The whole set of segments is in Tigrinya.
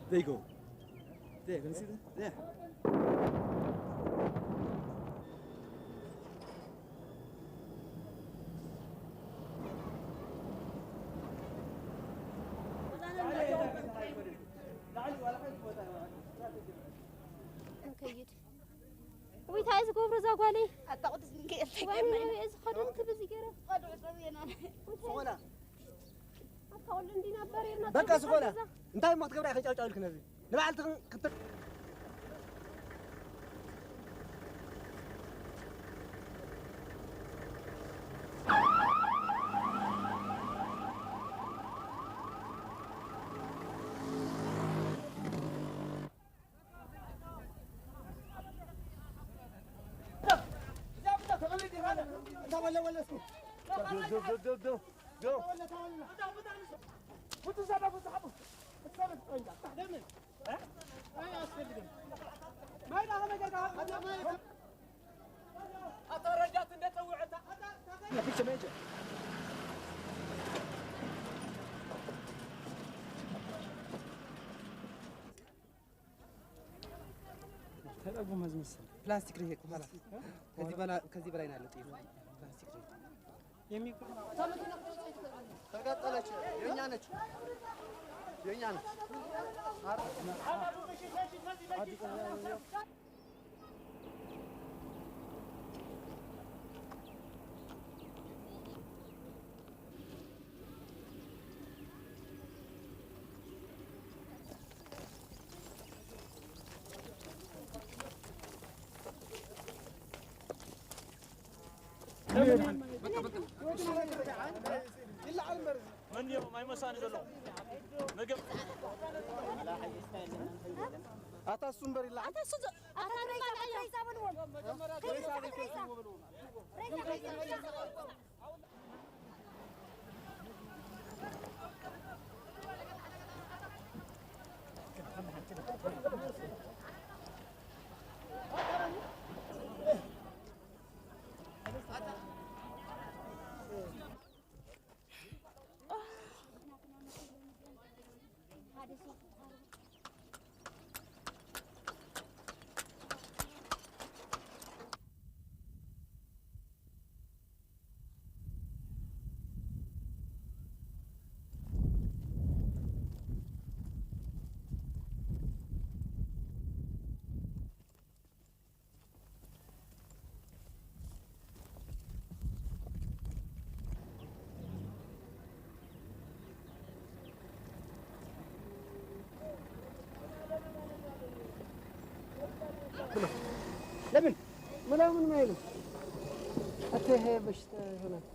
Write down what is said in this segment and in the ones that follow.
There you go. There, can you see that? There. ንከይድ። ወይ፣ እንታይ እዩ ዝገብሮ እዛ ጓለይ? ኣታ ቁዱስ ሚካኤል ዋይ፣ ተገናኝ። ወይ፣ እዚ ኸደንቲ በዚ ገይረ። ኸዱ ሰብ የና። ዝኾና። ኣታ ወልዲ እንዲና በሬርና በቃ ተገዛ ዝኾና። ገዛ። እንታይ እሞ ክትገብራ ኢኺ ጫውጫው ኢልክ ነዚ? ንበዓል ትኽን ክትር- ተረጉመ ዝመስል ፕላስቲክ ነው ይሄ። ከዚህ በላ-፣ ከዚህ በላይ ነው ያለው ጥይት። ፕላስቲክ ነው። የሚገርም ተቃጠለች። የኛ ነች፣ የኛ ነች። መን እዮም ኣይመሳኒ ዘሎ? መገብ ኣታ እሱ እምበር ኢላ። ኣታ እሱ ዘ-፣ ኣታ ሬሳ፣ ሬሳ በልዎም። ሬሳ፣ ሬሳ፣ ሬሳ። ሬሳ፣ ሬሳ፣ ሬሳ። ለምን ምናምን አይልም። አትሄ በሽታ ይሆናል።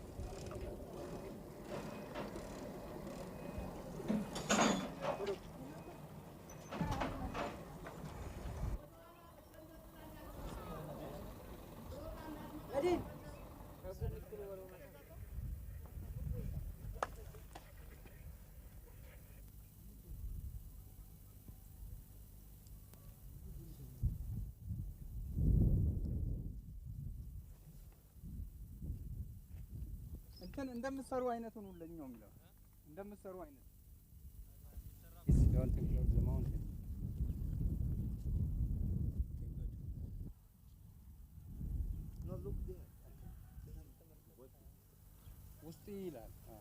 እንትን እንደምትሰሩ አይነቱን ሁለኛው የሚለው እንደምትሰሩ አይነት Don't include the mountain. ውስጥ ይላል። አዎ።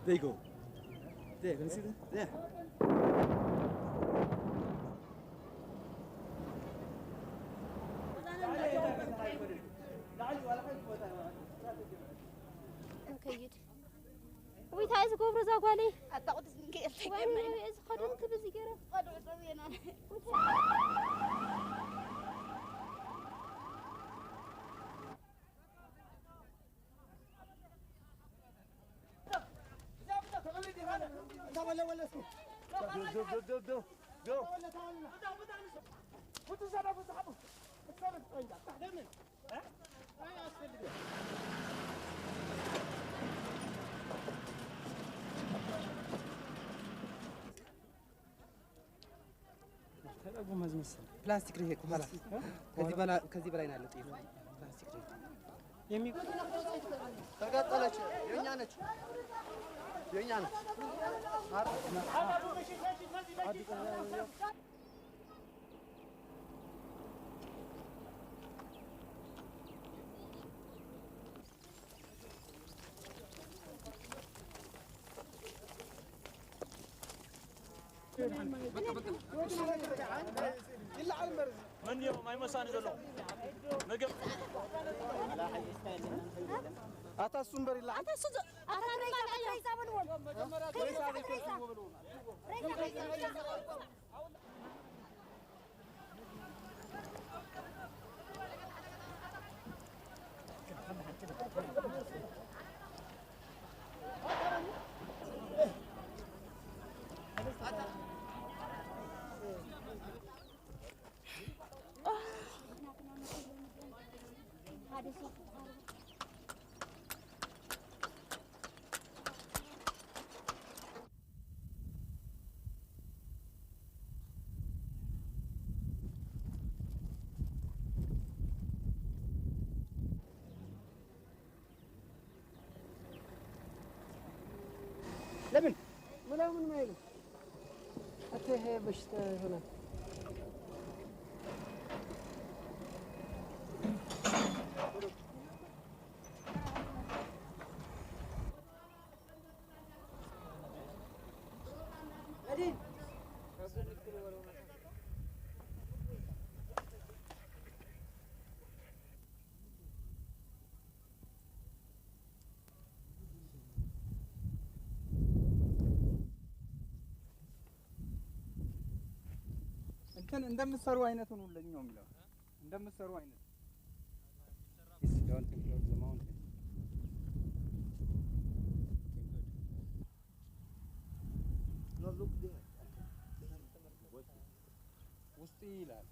There you go. There, can you see that? There. ክንከይድ ወይ እንታይ ዝገብሮ እዛ ጓለይ ኣጣቁት ዝንከየል ወይኔ ተገመና እዚ ኸደንት ብዚ ገይረ ኸዶ ጸብየና ፕላስቲክ ነው ይሄ ከኋላ። ከዚህ በላ- ከዚህ በላይ ነው ያለው ጥይት። ፕላስቲክ ነው። የሚገ- ተቃጠለች። የኛ ነች። የኛ ነች። መን እዮም ኣይመሳኒ ዘሎ መገብ ኣታ እሱ እምበር ይላ ኣታ እሱ ኣታ ሬሳ በልዎም ሬሳ ሬሳ ሬሳ ለምን ምናምን ማይሉ አተ ይሄ በሽታ ይሆናል። እንትን እንደምትሰሩ አይነቱን ሁለኛው የሚለው እንደምትሰሩ አይነት Please don't include the mountain. Okay, good. No, look there. ውስጥ ይላል።